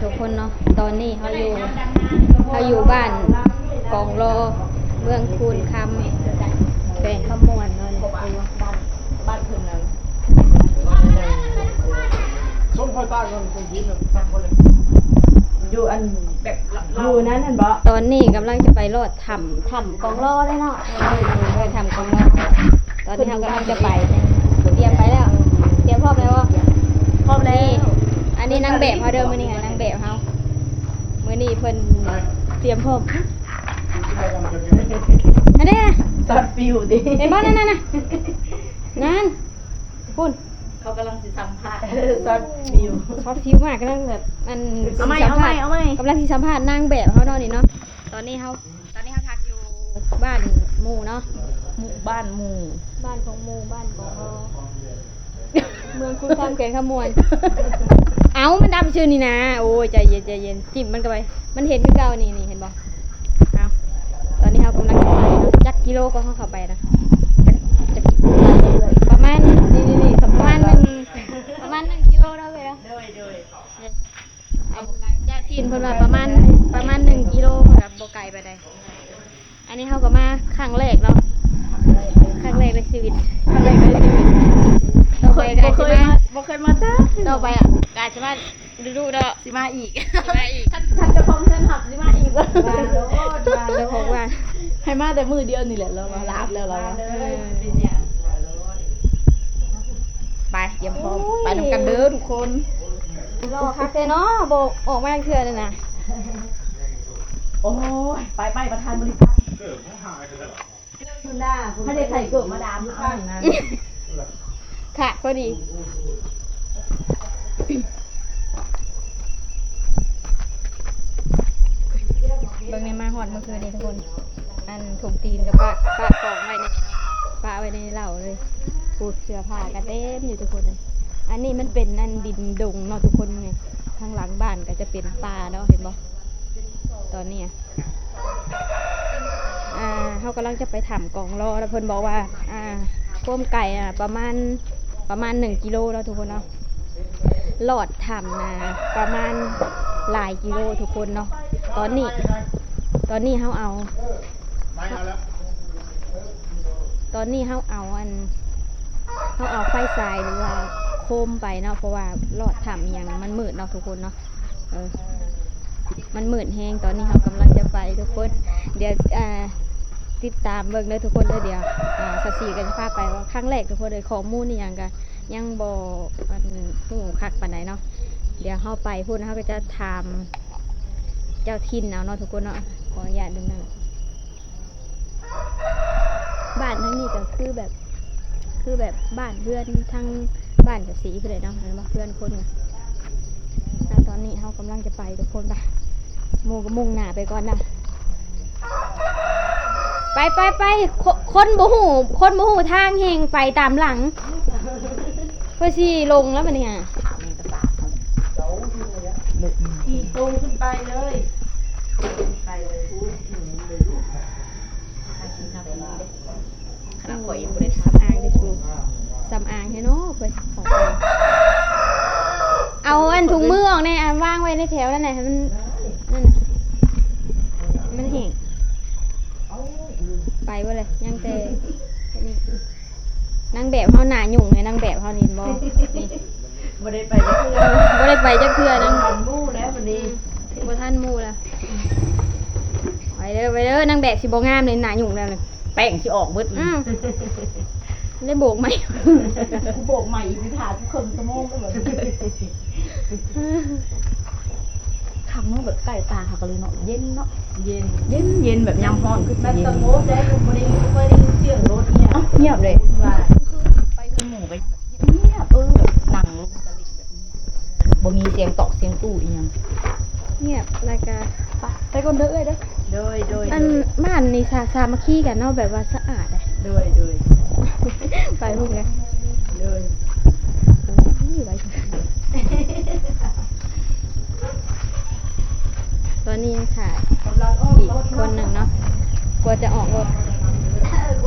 ທຸກຄົນເນາະ ຕອນນີ້ເຮົາຢູ່ ເຮົາຢູ່ບ້ານກອງລໍ ເມືອງຄູນຄຳ ແຂວງຄຳມ່ວນເນາະ. ນີ້ຄືວ່າບ້ານ ບ້ານເພິ່ນນັ້ນ ສົມພອຍຕາກ່ອນຄົງກິນນະ ຢູ່ອັນ ແບບ ຢູ່ນັ້ນຫັ້ນບໍ? ຕອນນີ້ກຳລັງຈະໄປລອດຖ້ຳ ຖ້ຳກອງລໍເດ້ເນາະ ເອີ ຖ້ຳກອງລໍ. ຕອນນີ້ເຮົາກຳລັງຈະໄປ ຕຽມໄປແລ້ວ ຕຽມພ້ອມແລ້ວບໍ່? ພ້ອມແລ້ວ. ອັນນີ້ນາງແບບເຮົາເດີ ມື້ນີ້ນາງແບບເຮົາ ມື້ນີ້ເພິ່ນຕຽມພ້ອມ ອັນນີ້ ຊັອດຟິວຕິ ເຫັນບໍ່? ນັ້ນໆໆ ນັ້ນ ພຸ້ນ ເຂົາກຳລັງຊິສຳພາດ ຊັອດຟິວ ຊັອດຟິວມາກ ກຳລັງແບບ ອັນ ເອົາໃໝ່ ເອົາໃໝ່ ເອົາໃໝ່ ກຳລັງຊິສຳພາດນາງແບບເຮົາເນາະ ນີ້ເນາະ. ຕອນນີ້ເຮົາ ຕອນນີ້ເຮົາພັກຢູ່ບ້ານໝູ່ເນາະ ໝູ່ ບ້ານໝູ່ ບ້ານຂອງໝູ່ ບ້ານຂອງເຮົາ ເມືອງຄູນຄຳ ແຂວງຄຳມ່ວນ. ເອົ້າ ມັນດັບຊື່ນີ້ນາ ໂອ້ຍ ໃຈເຢັນ ໃຈເຢັນ ຈິ້ມມັນເຂົ້າໄປ ມັນເຫັນຄືເກົ່າ ນີ້ ນີ້ ເຫັນບໍ່? ເອົ້າ ຕອນນີ້ເຮົາກຳລັງຈະໄປເນາະ ຈັກກິໂລກໍເຮົາເຂົ້າໄປນະ ຈັກ ຈັກ ປະມານ ນີ້ໆໆ ປະມານໜຶ່ງ ປະມານໜຶ່ງກິໂລເນາະ ເອີຍເນາະ ໂດຍ ໂດຍ. ເອີ ຈາກທີ່ເພິ່ນວ່າປະມານ ປະມານໜຶ່ງກິໂລ ກໍບໍ່ໄກປານໃດ. ອັນນີ້ເຮົາກໍມາຄັ້ງແລກເນາະ ຄັ້ງແລກໃນຊີວິດ ຄັ້ງແລກໃນຊີວິດ ຕໍ່ໄປກໍອາດຊິມາ ບໍ່ເຄີຍມາ ບໍ່ເຄີຍມາຈັກ ຕໍ່ໄປອາດຊິມາດຸໆເນາະ ຊິມາອີກ ຊິມາອີກ ຄັນ ຄັນເຈົ້າຂອງເຮືອນຮັບຊິມາອີກ ມາໂລດ ມາໂລດ ເຈົ້າຂອງວ່າ ໃຫ້ມາແຕ່ມື້ດຽວນີ້ແຫຼະ ລາວວ່າລາບແລ້ວ ລາວວ່າ ເອີ ເປັນຫຍັງ ມາໂລດ. ໄປ ຕຽມພ້ອມ ໂອ້ຍ ໄປນຳກັນເດີທຸກຄົນ. ຫຼໍ່ຄັກແທ້ເນາະ ບໍ່ອອກມາຈັກເທື່ອເລີຍນະ. ໂອ້ຍ ໄປໆ ປະທານບໍລິສັດ ຢູ່ໜ້າ ໃຫ້ໄດ້ໃສ່ເກີບມາດາມຢູ່ຂ້າງນັ້ນ ຂາດພໍດີ. ເບິ່ງແນ່ ມາຮອດມື້ຄືນນີ້ທຸກຄົນ ອັນຖົງຕີນກໍປະ ປະກອງໄວ້ໃນ ປະໄວ້ໃນເລົ້າເລີຍ ປູດເສື້ອຜ້າກໍເຕັມຢູ່ທຸກຄົນເອີຍ. ອັນນີ້ມັນເປັນອັນດິນດົງເນາະທຸກຄົນ ນີ້ ທາງຫຼັງບ້ານກໍຈະເປັນປ່າເນາະ ເຫັນບໍ່? ຕອນນີ້ ອ່າ ເຮົາກຳລັງຈະໄປຖ້ຳກອງລໍ ແລ້ວເພິ່ນບອກວ່າ ອ່າ ຄວາມໄກ ອ່າ ປະມານ ປະມານໜຶ່ງກິໂລເນາະທຸກຄົນເນາະ ລອດຖ້ຳນະ ປະມານຫຼາຍກິໂລທຸກຄົນເນາະ. ຕອນນີ້ ຕອນນີ້ເຮົາເອົາ ຕອນນີ້ເຮົາເອົາອັນ ເຮົາເອົາໄຟສາຍ ຫຼືວ່າໂຄມໄປເນາະ ເພາະວ່າລອດຖ້ຳອີ່ຫຍັງມັນມືດເນາະທຸກຄົນເນາະ. ເອີ ມັນມືດແຮງ ຕອນນີ້ເຮົາກຳລັງຈະໄປທຸກຄົນ ດຽວ ອ່າ ຕິດຕາມເບິ່ງເດີທຸກຄົນເດີ. ດຽວ ອ່າ ສາວສີກໍຈະພາໄປ ຄັ້ງແລກທຸກຄົນເອີຍ ຂໍ້ມູນອີ່ຫຍັງກໍຍັງບໍ່ ອັນ ຮູ້ຄັກປານໃດເນາະ. ດຽວເຮົາໄປພຸ້ນ ເຮົາກໍຈະຖາມເຈົ້າຖິ່ນເອົາເນາະທຸກຄົນເນາະ. ຂໍອະນຸຍາດເດີນະ. ບ້ານທາງນີ້ກໍຄືແບບ ຄືແບບບ້ານເຮືອນທາງບ້ານກະສີພຸ້ນແຫຼະເນາະ ແມ່ນບໍ່ ເຮືອນຄົນ. ແລ້ວຕອນນີ້ເຮົາກຳລັງຈະໄປທຸກຄົນ ໄປ ໝູ່ກໍມຸ່ງໜ້າໄປກ່ອນນະ. ໄປ ໄປ ໄປ ຄົນ ຄົນບໍ່ຮູ້ ຄົນບໍ່ຮູ້ທາງແຮ່ງໄປຕາມຫຼັງ ເພື່ອຊິຫຼົງແລ້ວບັດນີ້ຫາ ຂີ່ຕົງຂຶ້ນໄປເລີຍ ຂຶ້ນໄປເລີຍ. ຂະໜາດຂ້ອຍຍັງບໍ່ໄດ້ ສຳອາງເດ້ ສຳອາງແທ້ເນາະ ເພື່ອຊິອອກໄປ. ເອົາອັນຖົງມືອອກແດ່ ອັນວາງໄວ້ໃນແຖວນັ້ນແຫຼະ ໃຫ້ມັນ ນັ້ນ ມັນແຫ້ງ. ໄປເບິດເລີຍ ຍັງແຕ່ນີ້. ນາງແບບເຮົາໜ້າຫຍຸ້ງເລີຍ ນາງແບບເຮົານີ້ ເຫັນບໍ່ ນີ້ ບໍ່ໄດ້ໄປຈັກເທື່ອ ບໍ່ໄດ້ໄປຈັກເທື່ອນະ ບໍ່ທັນໝູ່ແລ້ວບັດນີ້ ອືມ ບໍ່ທັນໝູ່ແລ້ວ. ໄປເດີ ໄປເດີ ນາງແບບຊິບໍ່ງາມເລີຍ ໜ້າຫຍຸ້ງແລ້ວນີ້ ແປ້ງຊິອອກເບິດ. ອືມ ໄດ້ໂບກໃໝ່ ກູໂບກໃໝ່ອີກ ຖ້າເຄິ່ງຊົ່ວໂມງກໍແບບ ຄັກເນາະ ແບບໃກ້ປ່າຄັກເລີຍເນາະ ເຢັນເນາະ ເຢັນ ເຢັນ ເຢັນແບບຍາມຮ້ອນຄືຊິເຢັນ ມັນສະຫງົບແດ່ ບໍ່ໄດ້ ບໍ່ໄດ້ຍິນສຽງລົດອີ່ຫຍັງ ເອົ້າ ງຽບເລີຍ ວ່າໄປເຮືອນໝູ່ກໍງຽບ ເອີ ແບບນັ່ງລົງຕະລິງແບບນີ້ ບໍ່ມີສຽງຕອກສຽງຕູ້ອີ່ຫຍັງ ງຽບ ແລ້ວກະ ໄປ ໄປກ່ອນເດີເອື້ອຍເດີ ໂດຍ ໂດຍ ອັນ ໂດຍ ບ້ານນີ້ສາ ສາມັກຄີກັນເນາະ ແບບວ່າສະອາດ ໂດຍ ໂດຍ ໄປພຸ້ນເລີຍ ໂດຍ ໂອ້ຍ ໄວ ຕອນນີ້ຍັງຖ້າອີກຄົນໜຶ່ງເນາະ ກວ່າຈະອອກລົດ ເອົ້າ ຕ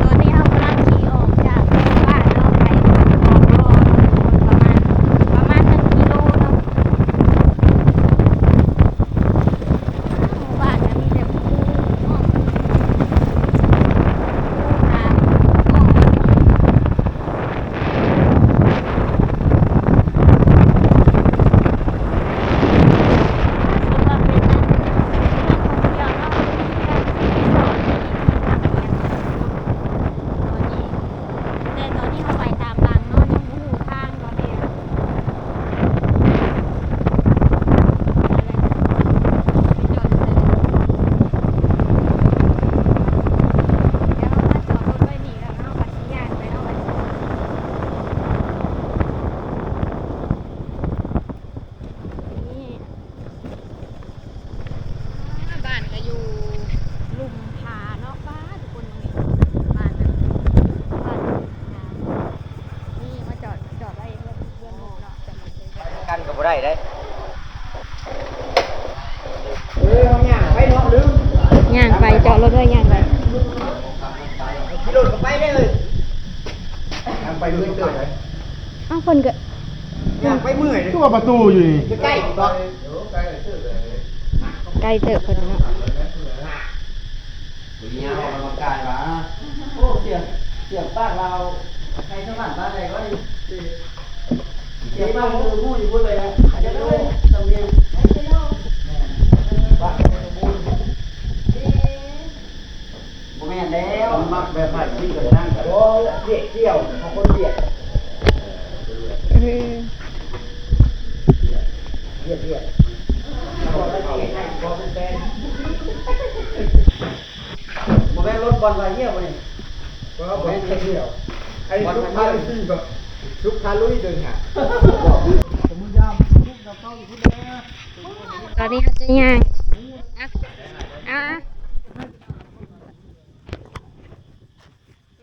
ອນນີ້ເຮົາກຳລັງຂີ່ອອກຈາກບ້ານເນາະ ໄປ ລົດເລີຍ ຍ່າງໄປ ຂີ່ລົດກໍໄປເດ້ ຍ່າງໄປເມື່ອຍເຕີບເດ້. ອ້າວ ເພິ່ນກໍຍ່າງໄປເມື່ອຍເດ້ ຄືວ່າປະຕູຢູ່ນີ້ ໃກ້ໆບໍ່? ໃກ້ເຕີບເພິ່ນເນາະ. ມີອອກກຳລັງກາຍຫວາ? ໂອ້ ສຽງ ສຽງປາກລາວ ໃຜສະຫວັນບ້ານໃດກໍດີ ສຽງປາກລາວຮູ້ຢູ່ພຸ້ນເລີຍນະ ເຈົ້າເອີຍ ສຳນຽງ ແມ່ນ ບ້ານ ບໍ່ແມ່ນແລ້ວ ມັກແບບໃຜ ທີ່ເກີດນາງ ບໍ່ ວຽກກ່ຽວ ເຮົາຄົນວຽກ ເອີ ວຽກ ວຽກ ບໍ່ແມ່ນລົດບ່ອນວ່າຮຽວບໍ່ນີ້ ບໍ່ແມ່ນຮຽວ ໄອ້ສຸກພາລຸຍ ສຸກພາລຸຍເດີນຫາ ຕອນນີ້ເຮົາຈະຍ່າງ ອ່ະ ອ່ະ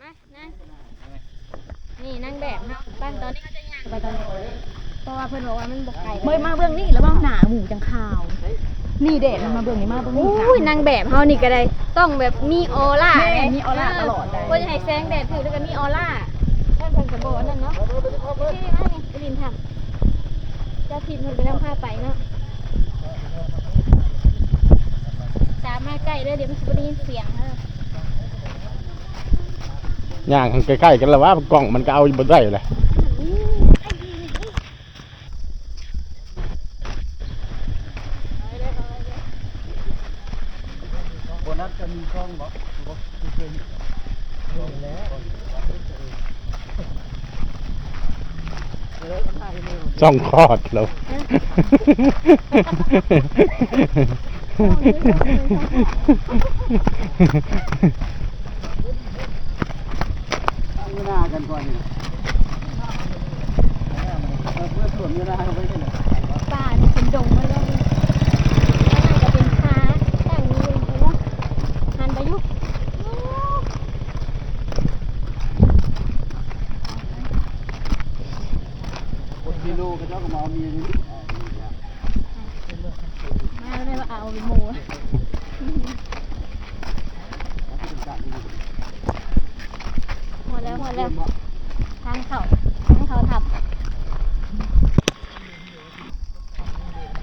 ມາ ນາງ ນີ້ນາງແບບເຮົາ ໄປ ຕອນນີ້ເຮົາຈະຍ່າງໄປຕອນນີ້ ເພາະວ່າເພິ່ນບອກວ່າມັນບໍ່ໄກ ເອີຍ ມາເບື້ອງນີ້ລະວັງໜ້າໝູ່ຈັ່ງຂາວ ນີ້ເດ້ ມາເບິ່ງນີ້ ມາເບິ່ງນີ້ ໂອ້ຍ ນາງແບບເຮົານີ້ກໍໄດ້ ຕ້ອງແບບມີອອລາ ແມ່ນ ເດ້ ມີອອລາຕະຫຼອດໄດ໋ ເພິ່ນໃຫ້ແສງແດດຖືກແລ້ວກໍມີອອລາ ເພິ່ນ ເພິ່ນກໍບໍ່ອັນນັ້ນເນາະ ນີ້ ນີ້ ນີ້ ໄປຫຼິ້ນຖ້ຳ ເຈົ້າຖິ່ນເພິ່ນກໍນຳພາໄປເນາະ ຕາມມາໃກ້ເດີ ດຽວມັນຊິບໍ່ໄດ້ຍິນສຽງເດີ. ຍ່າງໃກ້ໆກັນລະວ່າ ກ້ອງມັນກໍເອົາບໍ່ໄດ້ແຫຼະ. ໂບນັດກໍມີຊ່ອງບໍ່? ບໍ່ເຄີຍເຫັນ. ຊ່ອງຄອດແລ້ວ ເວລາກັນກ່ອນນີ້ ເອີ ເພື່ອສວນເວລາເຮົາໄວ້ນີ້ແຫຼະ ປ່ານີ້ເປັນດົງເລີຍເນາະ ອັນນັ້ນກໍເປັນຜາຕັ້ງຢູ່ເນາະ ຫັນໄປຢູ່. ຄົນເມນູເຂົາເຈົ້າກໍມາເອົາເມຍຢູ່ນີ້ ມາແລ້ວວ່າເອົາເປັນໝູ່ ຮອດແລ້ວ ຮອດແລ້ວ ທາງເຂົ້າ ທາງເຂົ້າຖ້ຳ.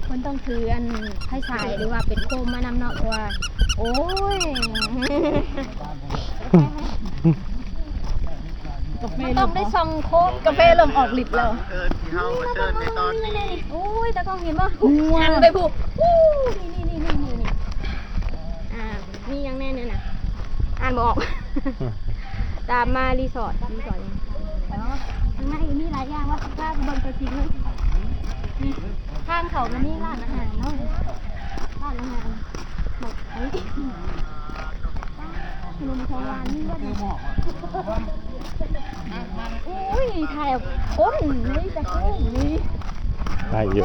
ເພິ່ນຕ້ອງຖືອັນໄຟສາຍ ຫຼືວ່າເປັນໂຄມມານຳເນາະ ເພາະວ່າ ໂອ້ຍ ກາແຟ ມັນຕ້ອງໄດ້ສ່ອງໂຄມ ກາແຟເລີ່ມອອກລິດແລ້ວ ເອີ ທີ່ເຮົາມາເຊີນໃນຕອນນີ້ ໂອ້ຍ ຕາກ້ອງເຫັນບໍ່? ຫັນໄປພຸ້ນ ນີ້ໆໆໆ ອ່າ ມີຫຍັງແດ່ນີ້ນະ? ອ່ານບໍ່ອອກ ຕາມມາຣີສອດ ຣີສອດຫຍັງ ອໍ ຂ້າງໃນມີຫຼາຍຢ່າງວ່າ ພາໄປເບິ່ງຕົວຈິງເລີຍ ນີ້ ທາງເຂົ້າກໍມີຮ້ານອາຫານເນາະ ຮ້ານອາຫານ ໝົດໄປ ຂະໜົມຂອງຫວານມີເບິດ ໂອ້ຍ ຖ່າຍຄົນນີ້ ແຕ່ຄົນນີ້ ໄດ້ຢູ່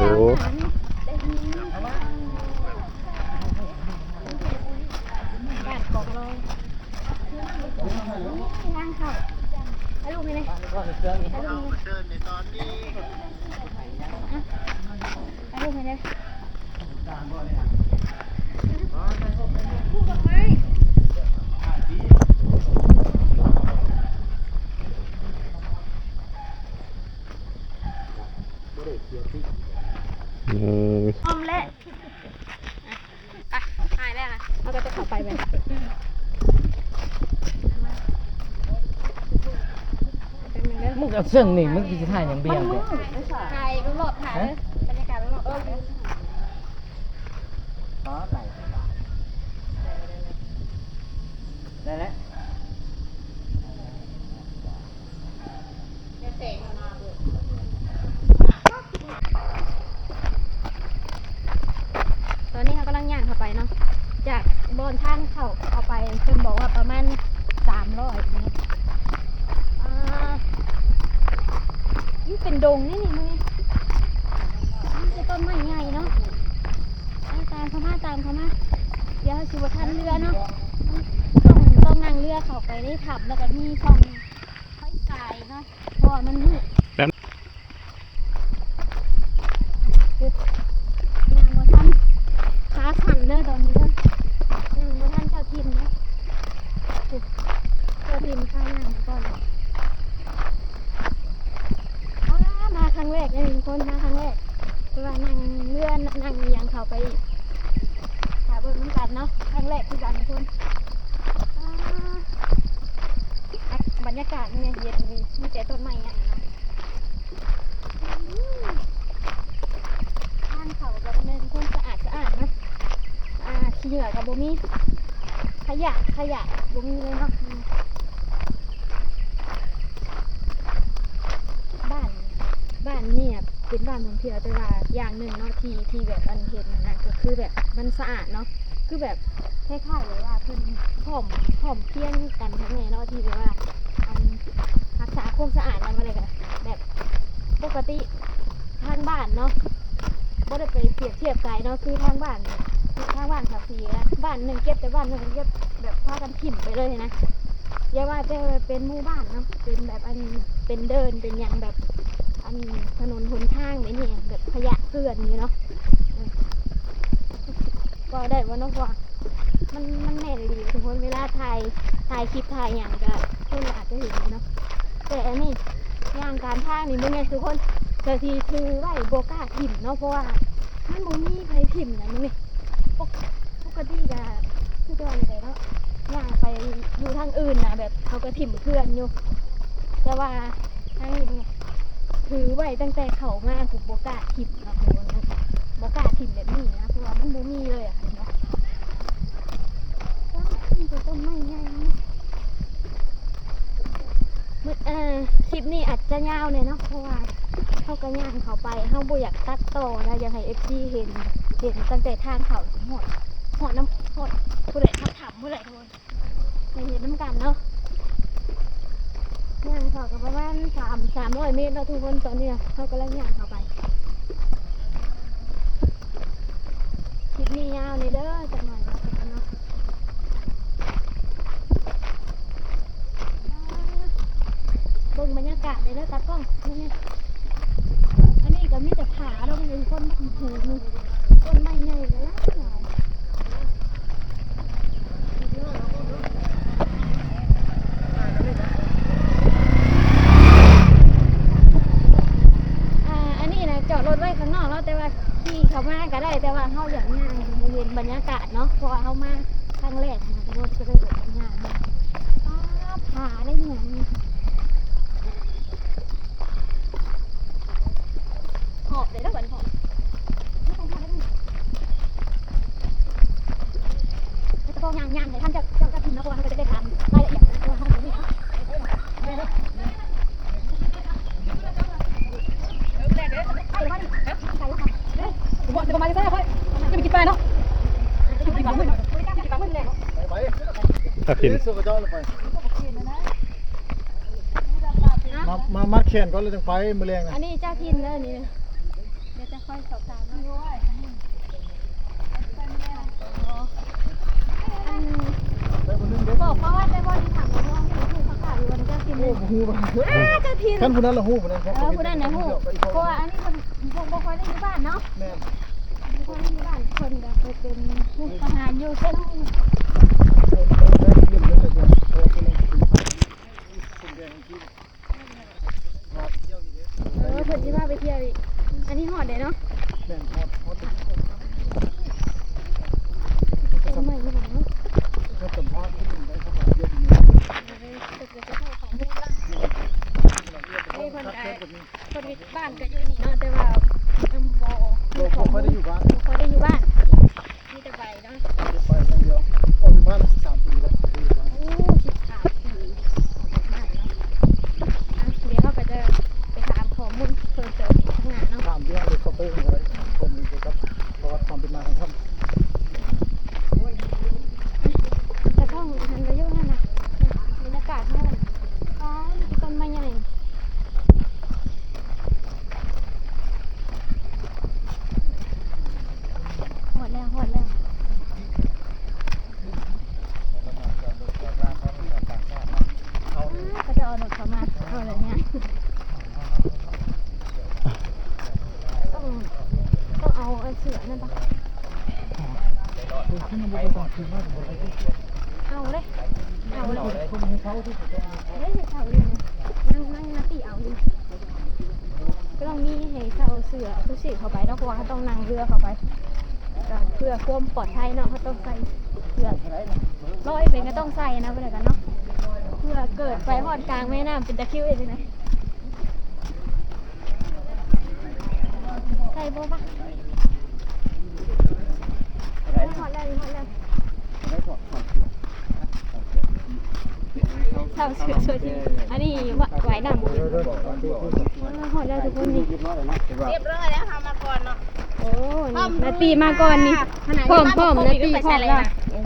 ບ້ານກອກລອຍ ທາງເຂົ້າ ຖ່າຍຮູບໃຫ້ແດ່ ຖ່າຍຮູບໃຫ້ແດ່ ຖ່າຍຮູບໃຫ້ແດ່ ອືມ ອ້ອມແຫຼະ. ອ່ະ ຖ່າຍແລ້ວນະ ເຮົາກໍຈະເຂົ້າໄປແບບ ແປັບໜຶ່ງເດີ ມຶງເອົາເຊິ່ງນີ້ ມຶງຊິຖ່າຍຫຍັງເບຍງແທ້ ຖ່າຍລອບໆ ຖ່າຍເດີ ບັນຍາກາດລອບໆ ເອີ ໄດ້ແລ້ວ. ຕອນນີ້ເຮົາກຳລັງຍ່າງເຂົ້າໄປເນາະ ຈາກບ່ອນທາງເຂົ້າເຂົ້າໄປ ເພິ່ນບອກວ່າປະມານສາມຮ້ອຍເມດ ອ່າ ມັນເປັນດົງນີ້ນີ້ ມັນມີແຕ່ຕົ້ນໄມ້ໃຫຍ່ເນາະ ຕາມເຂົ້າມາ ຕາມເຂົ້າມາ ດຽວເຮົາຊິບໍ່ທັນເຮືອເນາະ ຕ້ອງ ຕ້ອງນັ່ງເຮືອເຂົ້າໄປໃນຖ້ຳ ແລ້ວກໍມີຊ່ອງ ໄຟສາຍເນາະ ເພາະວ່າມັນມືດ ແບບ ຍ່າງບໍ່ທັນ ຂາສັ່ນເດີຕອນນີ້ເດີ ຍ່າງບໍ່ທັນເຈົ້າຖິ່ນເນາະ ໄປຖ້າເບິ່ງນຳກັນເນາະ ຄັ້ງແລກຄືກັນທຸກຄົນ. ອ່າ ບັນຍາກາດມັນຍັງເຢັນດີ ມີແຕ່ຕົ້ນໄມ້ໃຫຍ່ເນາະ. ທາງເຂົ້າກໍແມ່ນຄົນສະອາດສະອາດເນາະ ອ່າ ຂີ້ເຫຍື້ອກໍບໍ່ມີ ຂະຫຍະ ຂະຫຍະບໍ່ມີເລີຍເນາະ. ບ້ານ ບ້ານນີ້ເປັນບ້ານທ່ອງທ່ຽວ ແຕ່ວ່າຢ່າງໜຶ່ງເນາະ ທີ່ ທີ່ແບບອັນເຫັນນະ ກໍຄືແບບມັນສະອາດເນາະ ຄືແບບຄ້າຍໆແບບວ່າເພິ່ນພ້ອມ ພ້ອມພຽງກັນທັງແນ່ເນາະ ທີ່ແບບວ່າອັນຮັກສາຄວາມສະອາດນຳ ແລ້ວກໍແບບປົກກະຕິທາງບ້ານເນາະ ບໍ່ໄດ້ໄປປຽບທຽບໃຈເນາະ ຄືທາງບ້ານ ທາງບ້ານເຂົາຊິ ບ້ານໜຶ່ງເກັບ ແຕ່ບ້ານໜຶ່ງເກັບ ແບບພາກັນຖິ້ມໄປເລີຍນະ. ຢ່າວ່າແຕ່ເປັນໝູ່ບ້ານເນາະ ເປັນແບບອັນ ເປັນເດີ່ນ ເປັນຫຍັງ ແບບອັນຖະໜົນຫົນທາງແບບນີ້ ແບບຂະຫຍະເກືອນນີ້ເນາະ. ເອີ ເວົ້າໄດ້ບໍ່ເນາະ ເພາະວ່າມັນ ມັນແມ່ນອີ່ຫຼີທຸກຄົນ ເວລາຖ່າຍ ຖ່າຍຄລິບຖ່າຍຫຍັງກໍຄົນກໍອາດຈະເຫັນຢູ່ເນາະ. ແຕ່ອັນນີ້ຍ່າງການທາງນີ້ ເບິ່ງແນ່ທຸກຄົນ ກໍຊິຖືໄວ້ ບໍ່ກ້າຖິ້ມເນາະ ເພາະວ່າມັນບໍ່ມີໃຜຖິ້ມນະ ເບິ່ງນີ້. ປົກ ປົກກະຕິກະຄືຈະວ່າຈັ່ງໃດເນາະ ຍ່າງໄປຢູ່ທາງອື່ນນະ ແບບເຂົາກໍຖິ້ມເກືອນຢູ່ ແຕ່ວ່າທາງນີ້ເບິ່ງ ຖືໄວ້ຕັ້ງແຕ່ເຂົ້າມາ ບໍ່ກ້າຖິ້ມເນາະ ບໍ່ກ້າຖິ້ມແບບນີ້ນະ ເພາະວ່າມັນບໍ່ມີເລີຍອະເນາະ. ມີແຕ່ຕົ້ນໄມ້ໃຫຍ່. ມື້ ເອີ ຄລິບນີ້ອາດຈະຍາວແດ່ເນາະ ເພາະວ່າເຮົາກໍຍ່າງເຂົ້າໄປ ເຮົາບໍ່ຢາກຕັດຕໍ່ນະ ຢາກໃຫ້ເອັຟຊີເຫັນ ເຫັນຕັ້ງແຕ່ທາງເຂົ້າຮອດ ຮອດນຳ ຮອດພຸ້ນແຫຼະ ຮອດຖ້ຳພຸ້ນແຫຼະທຸກຄົນ. ໄດ້ເຫັນນຳກັນເນາະ ຍ່າງເຂົ້າກໍປະມານສາມ ສາມຮ້ອຍເມດເນາະທຸກຄົນ. ຕອນນີ້ເຮົາກຳລັງຍ່າງເຂົ້າໄປ. ຄລິບນີ້ຍາວແດ່ເດີ ຈັກໜ້ອຍເນາະ ເບິ່ງບັນຍາກາດແດ່ເດີຕາກ້ອງ. ນີ້ ອັນນີ້ກໍມີແຕ່ຜາເນາະ ມັນເປັນຄົນ ໂອ້ໂຫ ຕົ້ນໄມ້ໃຫຍ່ຫຼາຍ. ອ່າ ອັນນີ້ນະ ຈອດລົດໄວ້ຂ້າງນອກເນາະ ແຕ່ວ່າຂີ່ເຂົ້າມາກໍໄດ້ ແຕ່ວ່າເຮົາຢາກຍ່າງໃຫ້ເຫັນບັນຍາກາດເນາະ ເພາະວ່າເຮົາມາຄັ້ງແລກນະ ກໍເລີຍຢາກຍ່າງເບິ່ງ. ປາດ ຜາໄດ້ຫຍັງ ຫອບເດ້ເດີບັດນີ້ ຫອບ. ແຕ່ກໍຍ່າງ ຍ່າງໃຫ້ທັນເຈົ້າ ເຈົ້າ ເຈົ້າຖິ່ນເນາະ ເພາະວ່າເຮົາກໍຈະໄດ້ຖາມລາຍລະອຽດນະ ເພາະວ່າເຮົາບໍ່ຮູ້ເນາະ. ໄປແລ້ວນີ້ ໄປແລ້ວນີ້ ໄປແລ້ວນີ້ ບໍ່ ຈະມາແຕ່ໃສຂ້ອຍ ຈະໄປກິນປາເນາະ ຈະໄປກິນປາມື້ນີ້ ໄປ ໄປ ຖ້າກິນ ມາ ມາມັດແຂນກ່ອນແລ້ວຈັ່ງໄປມື້ແລງນະ. ອັນນີ້ເຈົ້າຖິ່ນເດີນີ້ ດຽວຈະຄ່ອຍສອບຖາມເນາະ. ອັນ ໄດ້ຜູ້ໜຶ່ງເດ້ ບອກປະຫວັດໄດ້ບໍ່? ນີ້ຖາມວ່າເຮົາຮູ້ຄັກໆຢູ່ວ່າເຈົ້າຖິ່ນ. ໂອ້ ບໍ່ຮູ້. ເຈົ້າຖິ່ນ ຄັນຜູ້ນັ້ນລະຮູ້ ຜູ້ນັ້ນ ເອີ ຜູ້ນັ້ນນະຮູ້ ເພາະວ່າອັນນີ້ເພິ່ນບໍ່ ບໍ່ຄ່ອຍໄດ້ຢູ່ບ້ານເນາະ. ແມ່ນ ບໍ່ຄ່ອຍໄດ້ຢູ່ບ້ານ ເພິ່ນກໍໄປເປັນທະຫານຢູ່ເຊໂນ. ເອີ ເພິ່ນຊິພາໄປທ່ຽວອີກ. ອັນນີ້ຮອດແລ້ວເນາະ. ແມ່ນ ຮອດ ຮອດ ຮອດ ຮອດ ເອີ ເພິ່ນກໍ ເພິ່ນກໍ ບ້ານກໍຢູ່ນີ້ເນາະ ແຕ່ວ່າຍັງບໍ່ ບໍ່ ບໍ່ຄ່ອຍໄດ້ຢູ່ບ້ານ ບໍ່ຄ່ອຍໄດ້ຢູ່ບ້ານ. ມີແຕ່ໃບເນາະ ໄປຢ່າງດຽວ. ອອກຈາກບ້ານສິບສາມປີແລ້ວ ບໍ່ໄດ້ຢູ່ບ້ານ. ໂອ້ ສິບສາມປີ ນານເນາະ. ອ່ະ ດຽວເຮົາກໍຈະໄປຖາມຂໍ້ມູນເພີ່ມເຕີມອີກຂ້າງໜ້າເນາະ. ຖາມຢູ່ເລື່ອງເຂົາເຕີມກໍໄດ້ ຂໍ້ມູນກ່ຽວກັບປະຫວັດຄວາມເປັນມາຂອງຖ້ຳ. ຕາກ້ອງຫັນໄປຢູ່ນັ້ນນະ ບັນຍາກາດເຮົານະ ວ້າວ ມີແຕ່ຕົ້ນໄມ້ໃຫຍ່. ຮອດແລ້ວ ຮອດແລ້ວ. ເຂົາເຈົ້າເອົາລົດເຂົ້າມາ ເອົາແລ້ວຍ່າງ ຕ້ອງ ຕ້ອງເອົາອັນເສື້ອນັ້ນປະ? ເອົາເດ້ ເອົາເລີຍ ເອົາເລີຍ ເຊົາຢູ່ນີ້ ນັ່ງ ນັ່ງ ນັ່ງຕີເອົາຢູ່. ກໍຕ້ອງມີໃຫ້ເຊົ່າເສື້ອຊູຊີບເຂົ້າໄປເນາະ ເພາະວ່າເຮົາຕ້ອງນັ່ງເຮືອເຂົ້າໄປ ແບ ເພື່ອຄວາມປອດໄພເນາະ ເຮົາຕ້ອງໃສ່ເສື້ອ ຮ້ອຍເປັນກໍຕ້ອງໃສ່ນະ ບໍ່ໄດ້ກັນເນາະ ເພື່ອເກີດໄປຮອດກາງແມ່ນ້ຳ ເປັນຕາຄິວເຮັດຈັ່ງໃດ? ໃສ່ບໍ່ວະ? ຮອດແລ້ວ ຮອດແລ້ວ. ເຊົາເສື້ອຊ່ວຍທີ ອັນນີ້ວ່າຍນ້ຳບໍ່ເປັນ. ຮອດແລ້ວທຸກຄົນນີ້ ຮຽບຮ້ອຍແລ້ວ ເຮົາມາກ່ອນເນາະ. ໂອ້ ນາຕີມາກ່ອນນີ້ ພ້ອມໆ ນາຕີພ້ອມແລ້ວ.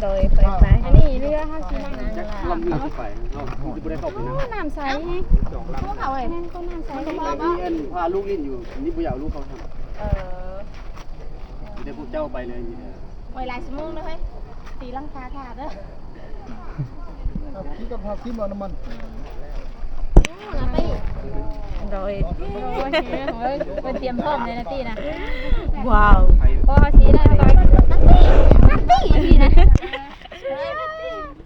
ໂດຍ ໄປໆ ອັນນີ້ເຮືອເຮົາຊິນັ່ງ ລຳເຮືອຊິໄປ ເຮົາຊິບໍ່ໄດ້ເຂົ້າໄປນຳ. ໂອ້ ນ້ຳໃສແຮງ ພວກເຂົາເອີຍ ແມ່ນ ກໍນ້ຳໃສ. ມີອັນພາລູກຫຼິ້ນຢູ່ ນີ້ບໍ່ຢາກເອົາລູກເຂົ້ານຳ. ເອີ ມີແຕ່ພວກເຈົ້າໄປເລີຍ ມີແຕ່ ໄວ້ຫຼາຍຊົ່ວໂມງເດີເຮີ້ຍ ຕີລັງກາຖ້າເດີ. ທີ່ກັບພາຊີມເອົານ້ຳມັນ ໂດຍ ໂອ້ຍ ເພິ່ນຕຽມພ້ອມເລີຍນາຕີນະ. ວ້າວ ພໍເຮົາຊິໄດ້ ນາຕີ ນາຕີນະ ເ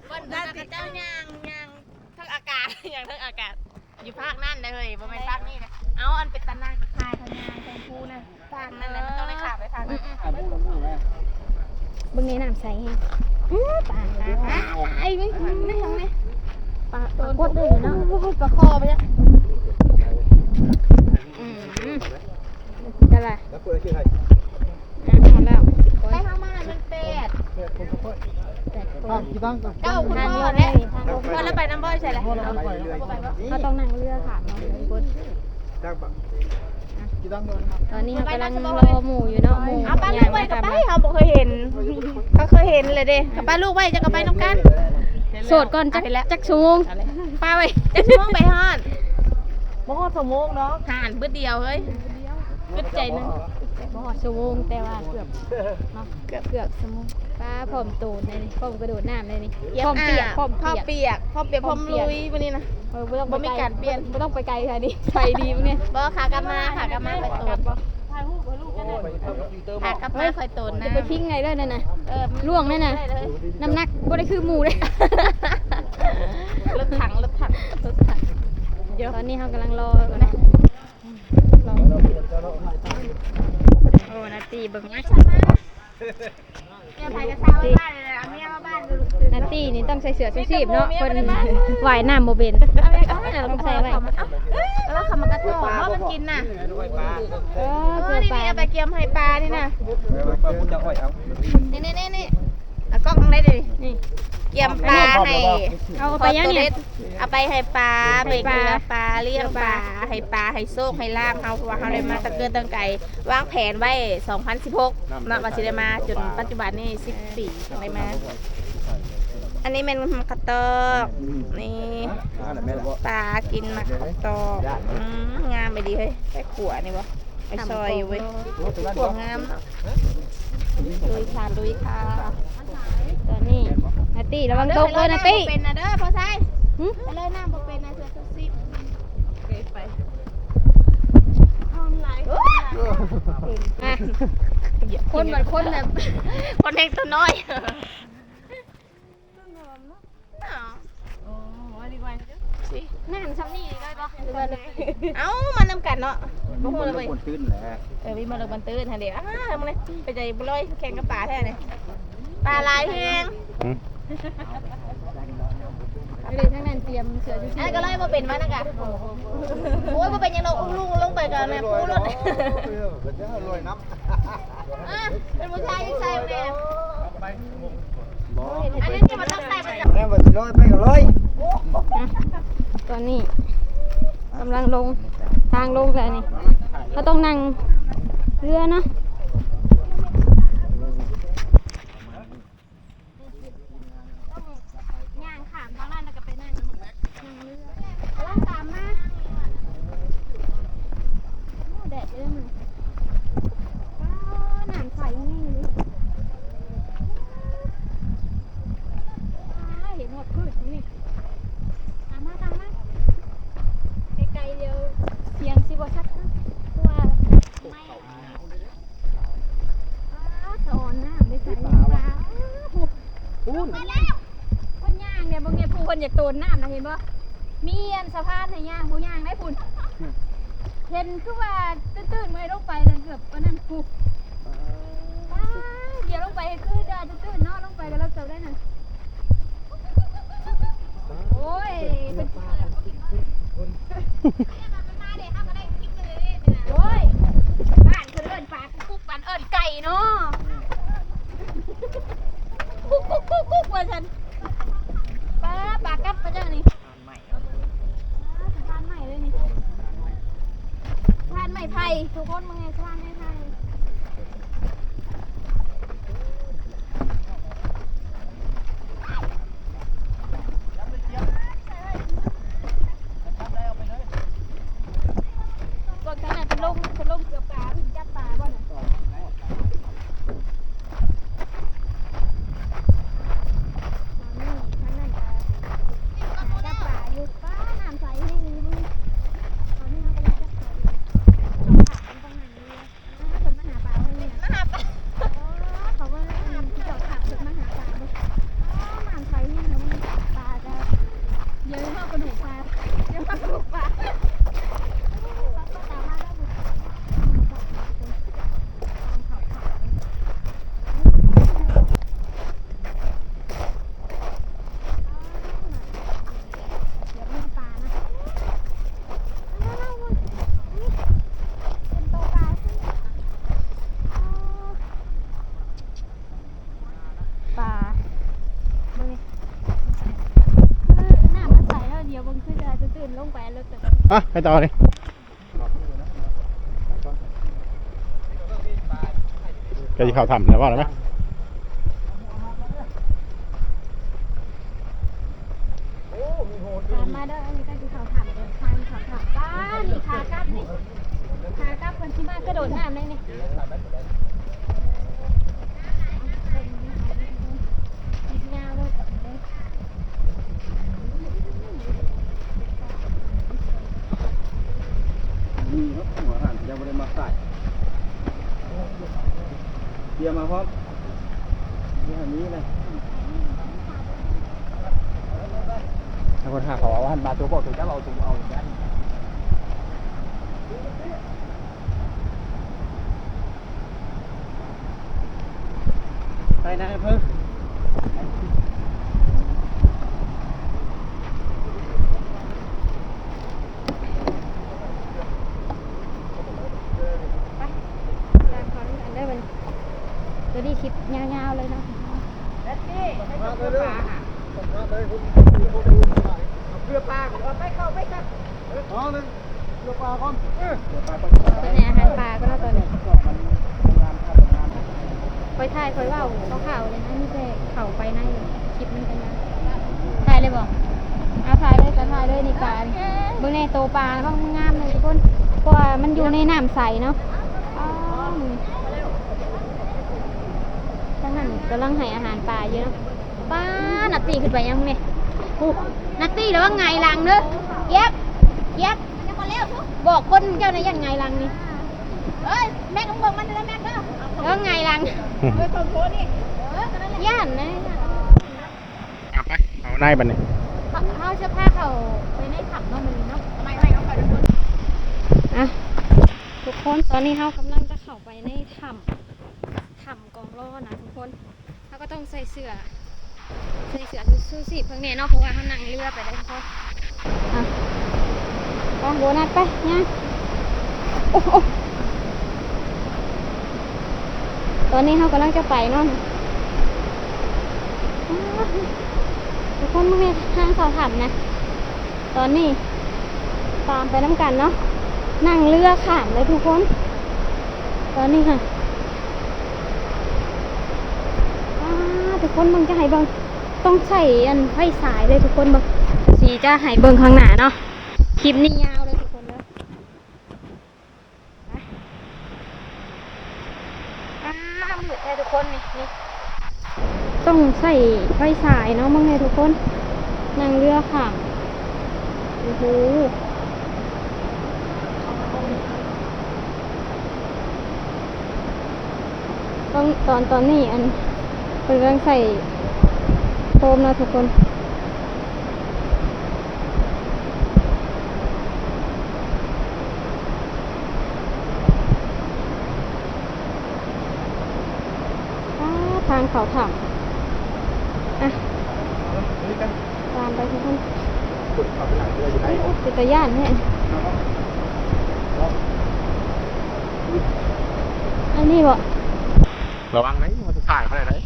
ພິ່ນນະ ເຈົ້າຍ່າງ ຍ່າງ ເທິງອາກາດ ຫຍັງເທິງອາກາດ ຢູ່ພາກນັ້ນເດ້ເຮີ້ຍ ບໍ່ແມ່ນພາກນີ້ນະ. ເອົາ ອັນເປັນຕາໜ່າງຕາຂ່າຍ ທາງຍ່າງທາງພູນະ ພາກນັ້ນແຫຼະ ມັນຕ້ອງໄດ້ຂ້າມໄປພາກນັ້ນ. ເບິ່ງໃນນ້ຳໃສແຮງ ປາ ປາ ປາ ໄອ້ ນີ້ ນີ້ ປາ ປາກົດເດ້ເນາະ ປາຄໍໄປ. ອືມ ຕະລະ ອ່ະ ຮອດແລ້ວ ໄປເຮົາມານັ້ນມັນແປດ ແປດຄົນ ເກົ້າຄົນ ເກົ້າຄົນ ພໍແລ້ວ ພໍແລ້ວ ໄປນຳບໍ່ ໃສລະ ເຮົາຕ້ອງນັ່ງເຮືອຂ້າມເນາະທຸກຄົນ. ຕອນນີ້ເຮົາກຳລັງລໍໝູ່ຢູ່ເນາະ ໝູ່ ເອົາປາລູກໄວ້ກໍໄປ ເຮົາບໍ່ເຄີຍເຫັນ ເຂົາເຄີຍເຫັນແລ້ວເດ້ ເອົາປາລູກໄວ້ ເຈົ້າກໍໄປນຳກັນ ໂສດກ່ອນ ຈັກ ຈັກຊົ່ວໂມງ ປາໄວ້ ຈັກຊົ່ວໂມງໄປຮອດ ບໍ່ຮອດຊົ່ວໂມງເນາະ ຫານບຶດດຽວເຮີ້ຍ. ອຶດໃຈໜຶ່ງ ບໍ່ຮອດຊົ່ວໂມງ ແຕ່ວ່າເກືອບເນາະ ເກືອບ ເກືອບຊົ່ວໂມງ. ປາພ້ອມໂຕນເດ້ນີ້ ພ້ອມກະໂດດນ້ຳເດ້ນີ້ ພ້ອມປຽກ ພ້ອມປຽກ ພ້ອມປຽກ ພ້ອມປຽກ ພ້ອມລຸຍມື້ນີ້ນະ. ເອີ ບໍ່ຕ້ອງໄປໄກ ບໍ່ມີການປ່ຽນ ບໍ່ຕ້ອງໄປໄກເທື່ອນີ້ ໃສ່ດີມື້ນີ້. ບໍ່ ຂາກັບມາ ຂາກັບມາຄ່ອຍໂຕນ ຂາກັບມາຄ່ອຍໂຕນນະ ຈະໄປພິງໄດ້ເດີນັ້ນນະ. ເອີ ລ່ວງນັ້ນນະ ນ້ຳໜັກບໍ່ໄດ້ຄືໝູ່ເດ້ ລົດຖັງ ລົດຖັງ ລົດຖັງ. ຕອນນີ້ເຮົາກຳລັງລໍຢູ່ນະ. ໂອ້ ນາຕີເບິ່ງ ນາຕີນີ້ຕ້ອງໃສ່ເສື້ອຊູຊີບເນາະ ເພິ່ນວ່າຍນ້ຳບໍ່ເປັນ ຕ້ອງໃສ່ໄວ້. ເອີ ເຂົາມາກະໂທກບໍ່ ມັນກິນນະ. ເອີ ເອີ ນີ້ ນີ້ ເອົາໄປກຽມໃຫ້ປານີ້ນະ ນີ້ໆໆ ເອົາກ້ອງທາງໃດດີນີ້ ກຽມປາໃຫ້ ເອົາໄປຫຍັງນີ້ ເອົາໄປໃຫ້ປາ ໄປເກືອປາ ລ້ຽງປາ ໃຫ້ປາ ໃຫ້ໂຊກໃຫ້ລາບເຮົາ ເພາະວ່າເຮົາໄດ້ມາແຕ່ເກີດຕັ້ງໄກ ວາງແຜນໄວ້ສອງພັນສິບຫົກເນາະ ວ່າຊິໄດ້ມາ ຈົນປັດຈຸບັນນີ້ສິບປີຈັ່ງໄດ້ມາ. ອັນນີ້ແມ່ນໝາກກະຕອກ ນີ້ ປາກິນໝາກກະຕອກ ອືມ ງາມໄປດີເຮີ້ຍ ໄປຂົວນີ້ບໍ່ ໄປຊອຍຢູ່ເວີຍ ຂົວງາມເນາະ. ລຸຍຄ່ະ ລຸຍຄ່ະ. ຕອນນີ້ນາຕີລະວັງຕົກເດີນາຕີ ເປັນນະເດີພໍ່ຊາຍ ຫຶ ໄປເລີຍ ນ້ຳບໍ່ເປັນນະ ເສື້ອຊູຊີບ ໂອເຄ ໄປ ອອນລາຍ ມາ ຄົນມັນຄົນແບບ ຄົນແຮງຕົວນ້ອຍ. ໂອ້ ວ່າດີກວ່າ ຊິ ນັ້ນຊ່ຳນີ້ເລີຍບໍ່? ເອົ້າ ມານຳກັນເນາະ ບໍ່ຮູ້ລະເວີຍ ມັນຕື່ນແຫຼະ ເອີ ມີມາເລິກມັນຕື່ນຫັ້ນເດ. ອ້າ ເບິ່ງເລີຍ ເປັນໃດບໍ່ລອຍແຂ່ງກັບປາແທ້ນີ້ ປາຫຼາຍແຮງ. ຫຶ ເອີ ທາງນັ້ນຕຽມເສື້ອຊູຊີບ ອັນນັ້ນກໍລອຍບໍ່ເປັນວ່ານັ້ນກະ ໂອ້ຍ ບໍ່ເປັນຫຍັງດອກ ອຸ້ງລຸງລົງໄປກໍແມ່ປູລົດ ເອີ ກໍຈະລອຍນຳ. ອ່ະ ເປັນຜູ້ຊາຍຍັງໃສ່ແມ່ ບໍ່ ອັນນີ້ທີ່ມັນຕ້ອງໃສ່ ແມ່ນວ່າຊິລອຍໄປກໍລອຍ. ອ່ະ ຕອນນີ້ກຳລັງລົງ ທາງລົງແລ້ວນີ້ ເຮົາຕ້ອງນັ່ງເຮືອເນາະ. ຍ່າງຂ້າມທາງນັ້ນແລ້ວກໍໄປນັ່ງ ນັ່ງເຮືອ ກຳລັງຕາມມາ. ໂອ້ ແດດເດີມື້ນີ້ ວ້າ ນ້ຳໃສແຮງເລີຍ. ວ້າ ເຫັນຮອດພືດນີ້. ຕາມມາ ຕາມມາ ໄກໆ ດຽວສຽງຊິບໍ່ຊັດ ເພາະວ່າໄມ ອ້າ ສະອອນນ້ຳໄດ້ໃສ ປາ ພຸ້ນ ພຸ້ນ ໄປແລ້ວ ເພິ່ນຍ່າງແດ່ ເບິ່ງແດ່ ຜູ້ເພິ່ນຢາກໂຕນນ້ຳນະ ເຫັນບໍ່? ມີອັນສະພານໃຫ້ຍ່າງ ບໍ່ຍ່າງໄດ້ພຸ້ນ ເຫັນຄືວ່າຕື້ນໆ ເມື່ອຍລົງໄປແລ້ວ ເກືອບປານນັ້ນພຸ້ນ. ປ້າ ເ ດຽວລົງໄປຄືຈະຕື່ນໆເນາະ ລົງໄປກໍເລີກເຕີບໄດ້ນະ. ໂອ້ຍ ເພິ່ນ ໂອ້ຍ ບ້ານເພິ່ນເອີ້ນປາກຸກໆ ປານເອີ້ນໄກ່ເນາະ ກຸກໆໆໆ ວ່າຊັ້ນ. ປາ ປາກັບພະເຈົ້ານີ້. ສະພານໃໝ່ເລີຍນີ້ ສະພານໄມ້ໄຜ່ ທຸກຄົນ ເບິ່ງແນ່ ສະພານໄມ້ໄຜ່. ເບິ່ງທາງນັ້ນ ເພິ່ນລົງ ເພິ່ນລົງເກືອປາ ເພິ່ນຈັບປາບໍ່ນະ? ປາ ເບິ່ງນີ້ ຄືນ້ຳມັນໃສເນາະ ດຽວເບິ່ງຄືຈະຕື່ນໆລົງໄປເລິກເຕີບ. ອ່ະ ໄປຕໍ່ນີ້. ໃກ້ຊິເຂົ້າຖ້ຳແລ້ວ ເວົ້າໄດ້ໄໝ? ຕາມມາເດີ ອັນນີ້ໃກ້ຊິເຂົ້າຖ້ຳເດີ ທາງເຂົ້າຖ້ຳ. ປ້າ ນີ້ຂາກັບນີ້ ຂາກັບເພິ່ນຊິມາກະໂດດນ້ຳໃນນີ້. ມີເນາະ ຫົວຫັ້ນຍັງບໍ່ໄດ້ມາຂາຍ. ເບຍມາພ້ອມ ເບຍມີນະ. ຖ້າຄົນຫາເຂົາເອົາຫັ້ນມາ ຕົວບອກຕົວເຈົ້າເອົາ ຕົວເອົາຢ່າງນັ້ນ. ໄປນະເພິ່ນ ໄປ ຕາມເຂົານຳກັນເດີບັດນີ້. ຕົວນີ້ຄລິບຍາວໆເລີຍເນາະ. ເພື່ອປາ ເອົາໄປ ເຂົ້າໄປ ເອີ ເອົາເລີຍ. ເພື່ອປາກ່ອນ ເອີ ເພື່ອປາກ່ອນ ເພິ່ນໃຫ້ອາຫານປາກ່ອນເນາະຕອນນີ້. ຂ້ອຍຖ່າຍ ຂ້ອຍເວົ້າຄ່າວໆ ເລີຍນະ ມີແຕ່ເຂົ້າໄປໃນ ຄລິບມັນກໍຍາວ. ຖ່າຍເລີຍບໍ່? ເອົາ ຖ່າຍເລີຍ ກໍຖ່າຍເລີຍ. ນີ້ປານີ້ ເບິ່ງແນ່ ໂຕປາງາມໆ ເລີຍທຸກຄົນ ເພາະວ່າມັນຢູ່ໃນນ້ຳໃສເນາະ. ອໍ ທາງນັ້ນກຳລັງໃຫ້ອາຫານປາຢູ່ເນາະ. ປ້າ ນັດຕີຂຶ້ນໄປຍັງນີ້? ຜູ້ ນັດຕີລະວັງຫງາຍຫຼັງເດີ. ຢຽບ ຢຽບ ຍັງບໍ່ແລ້ວ ບອກຄົນເຈົ້ານະ ຢ້ານຫງາຍຫຼັງນີ້. ເອີຍ ແມັກ ມຶງເບິ່ງມັນເດີ ແມັກເດີ ລະວັງຫງາຍຫຼັງ. ເອີ ສອງຄົນນີ້ ເອີ ກໍນັ້ນແຫຼະ ຢ້ານນະ. ເອົາໄປ ເອົາໃນບັດນີ້ ເຮົາ ເຮົາຈະພາເຂົ້າໄປໃນຖ້ຳເນາະ ມື້ນີ້ເນາະ. ໄປ ໄປ ເອົາໄປທຸກຄົນ. ອ່ະ ທຸກຄົນ ຕອນນີ້ເຮົາກຳລັງຈະເຂົ້າໄປໃນຖ້ຳ ຖ້ຳກອງລໍນະທຸກຄົນ. ເຮົາກໍຕ້ອງໃສ່ເສື້ອ ໃສ່ເສື້ອ ຊູຊີບເພິ່ນແດ່ເນາະ ເພາະວ່າເຮົານັ່ງເຮືອໄປໄດ້. ອ່ະ ໄປ ໂບນັດ ໄປ ຍ່າງ. ໂອ້ໂຫ ຕອນນີ້ເຮົາກຳລັງຈະໄປເນາະ ທຸກຄົນ. ເບິ່ງແນ່ ທາງເຂົ້າຖ້ຳນະ ຕອນນີ້ຕາມໄປນຳກັນເນາະ. ນັ່ງເຮືອຂ້າມເລີຍທຸກຄົນ ຕອນນີ້ຫັ້ນ. ອ່າ ທຸກຄົນເບິ່ງ ຈະໃຫ້ເບິ່ງ ຕ້ອງໃຊ້ອັນໄຟສາຍເລີຍທຸກຄົນ. ເບິ່ງ ຊິຈະໃຫ້ເບິ່ງຂ້າງໜ້າເນາະ. ຄລິບນີ້ຍາວເລີຍທຸກຄົນເດີ. ອ່າ ມືດແທ້ທຸກຄົນ ນີ້ ນີ້ ຕ້ອງໃຊ້ໄຟສາຍເນາະ. ເບິ່ງແນ່ທຸກຄົນ ນັ່ງເຮືອຂ້າມ. ໂອ້ໂຫ ຕ້ອງ ຕອນ ຕອນນີ້ ອັນ ເພິ່ນກຳລັງໃສ່ໂຟມເນາະທຸກຄົນ. ອ້າ ເຂົ້າຖ້ຳ ອ່ະ ຕາມໄປທຸກຄົນ. ໂອ້ ເປັນຕາຢ້ານແທ້. ອັນນີ້ບໍ່? ລະວັງເດ້ ມັນຊິຕາຍບໍ່ໄດ້ເດ້.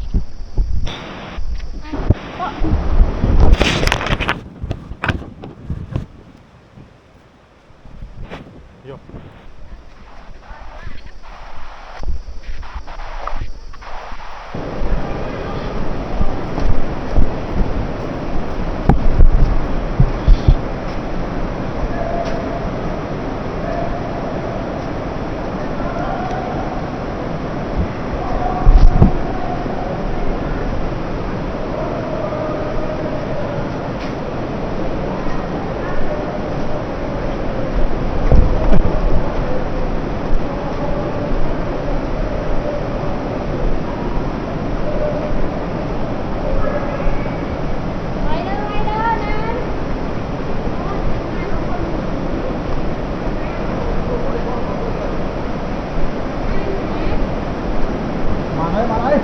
ມາເລີຍ ມາເລີຍ.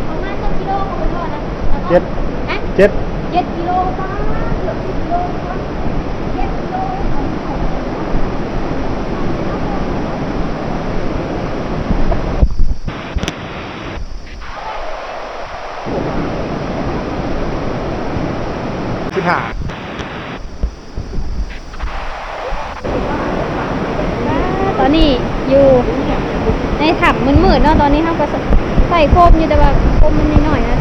ປະມານຈັກກິໂລກໍບໍ່ຮອດນະ? ເຈັດ ຮະ? ເຈັດ ເຈັດກິໂລ. ປ້າ ເກືອບສິບກິໂລ. ເຈັດກິໂລ. ສິບຫ້າ. ຕອນນີ້ຢູ່ໃນຖ້ຳມືດໆເນາະ. ຕອນນີ້ເຮົາກໍໃສ່ໂຄມຢູ່ ແຕ່ວ່າໂຄມມັນນ້ອຍໆນະ.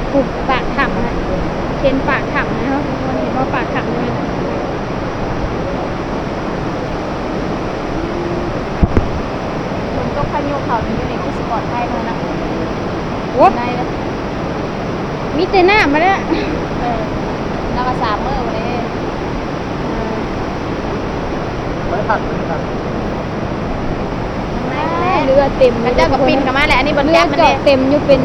ໂອ້ ປາກຖ້ຳນະ ເຫັນປາກຖ້ຳນະ. ເຮົາເຫັນວ່າປາກຖ້ຳນະ. ຝົນຕົກພາຍຸເຂົ້ານີ້ ຢູ່ນີ້ຄືຊິປອດໄພເນາະ. ໂອ້ ໄດ້ເດ້ ມີແຕ່ນ້ຳມາແລ້ວ. ເອີ ແລ້ວກໍສາມມື້ພຸ້ນເດ້. ໄປພັກ ໄປພັກ. ເຮືອເຕັມ ເຂົາເຈົ້າກໍປິ່ນເຂົ້າມາແຫຼະ. ອັນນີ້ບ່ອນຈັບມັນເດ້ ເຮືອເຈາະເຕັມຢູ່ ເປັນ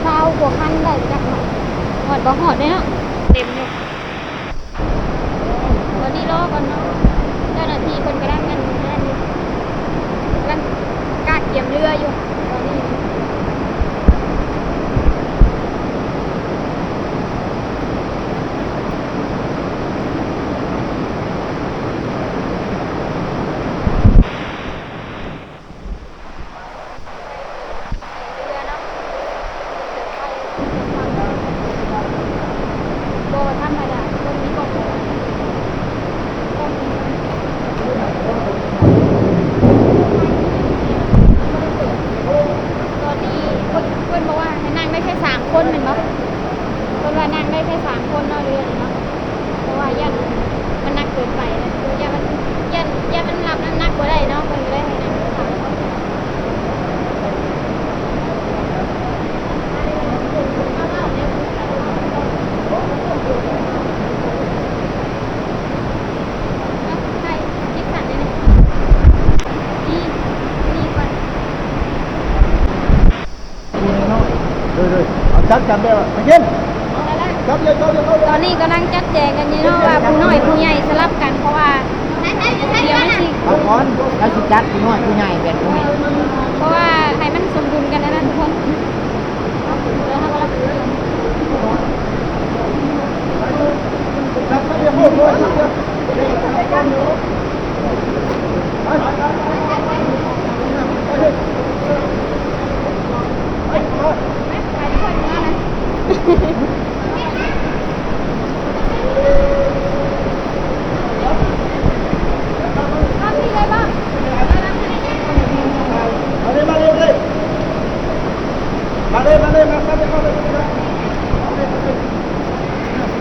ຊາວກວ່າຄັນໄດ້ຈັກເນາະ. ຮອດບໍ່? ຮອດເດ້ເນາະ ເຕັມຢູ່. ຕອນນີ້ລໍກ່ອນເນາະ ເຈົ້າໜ້າທີ່ເພິ່ນກຳລັງອັນນັ້ນຢູ່ ກຳລັງກະກຽມເຮືອຢູ່ຕອນນີ້. ຕອນນີ້ເພິ່ນ ເພິ່ນບອກວ່າໃຫ້ນັ່ງໄດ້ແຄ່ສາມຄົນແມ່ນບໍ່? ເພິ່ນວ່ານັ່ງໄດ້ແຄ່ສາມຄົນເນາະ ເຮືອນີ້ເນາະ. ເພາະວ່າຢ້ານມັນໜັກເກີນໄປນະ ຢ້ານມັນ ຢ້ານ ຢ້ານມັນຮັບນ້ຳໜັກບໍ່ໄດ້ເນາະ ເພິ່ນກໍເລີຍໃຫ້ນັ່ງສາມຄົນ. ໂດຍໆ ເອົາຈັດກັນແບບວ່າ ຕະເກນ ຈັບເລີຍ ຈັບເລີຍ ຈັບເລີຍ. ຕອນນີ້ກຳລັງຈັດແຈງກັນຢູ່ເນາະ ວ່າຜູ້ນ້ອຍຜູ້ໃຫຍ່ສະຫຼັບກັນ ເພາະວ່າດຽວມັນຊິ ບາງຄົນລາວຊິຈັດຜູ້ນ້ອຍຜູ້ໃຫຍ່ແບບນີ້ ເພາະວ່າໃຫ້ມັນສົມດຸນກັນນະທຸກຄົນ.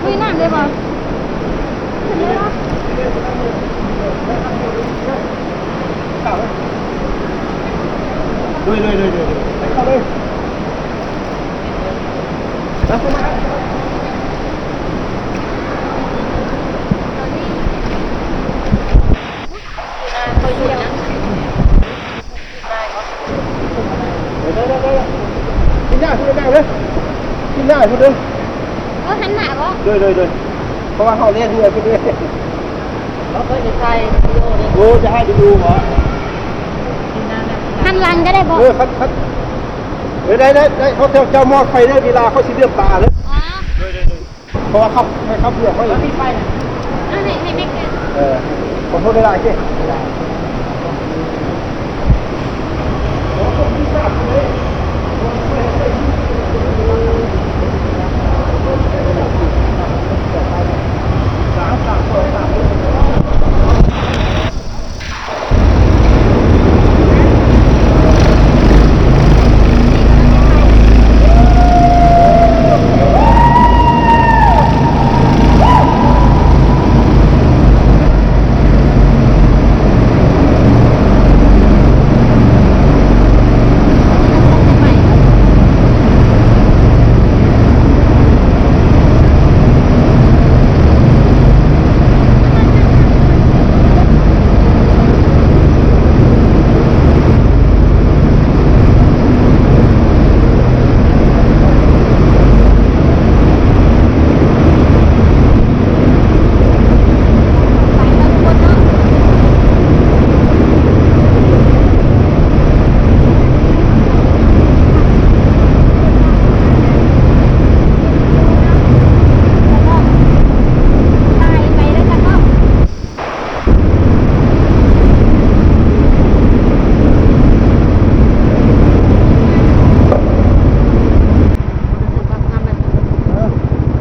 ລຸຍນ້ຳເລີຍບໍ່? ຂຶ້ນເລີຍບໍ່? ລຸຍ ລຸຍ ລຸຍ ລຸຍ ເຂົ້າເລີຍ. ໄດ້ ໄດ້ ໄດ້ ໄດ້ ກິນຫຍ້າ ກິນຫຍ້າເລີຍ. ໂດຍ ໂດຍ ໂດຍ ເພາະວ່າເຮົາແລ່ນເຮືອຂຶ້ນເດ້. ເຮົາເຄີຍໄດ້ຖ່າຍວິດີໂອເດ້. ໂອ້ ຈະຖ່າຍວິດີໂອບໍ? ຫັນຫຼັງກໍໄດ້ບໍ? ເອີ ຄັນ ຄັນ ເອີ ໄດ້ ໄດ້ ໄດ້. ເຂົາເຈົ້າ ເຈົ້າມອດໄຟເດີ ເວລາເຂົາຊິເລືອກປາເດີ. ອໍ ໂດຍ ໂດຍ ໂດຍ. ເພາະວ່າຂັບ ໃຫ້ຂັບເຮືອໄປ ເອີ ໃຫ້ ໃຫ້ແມັກ ເອີ ຂໍໂທດຫຼາຍໆເດ້.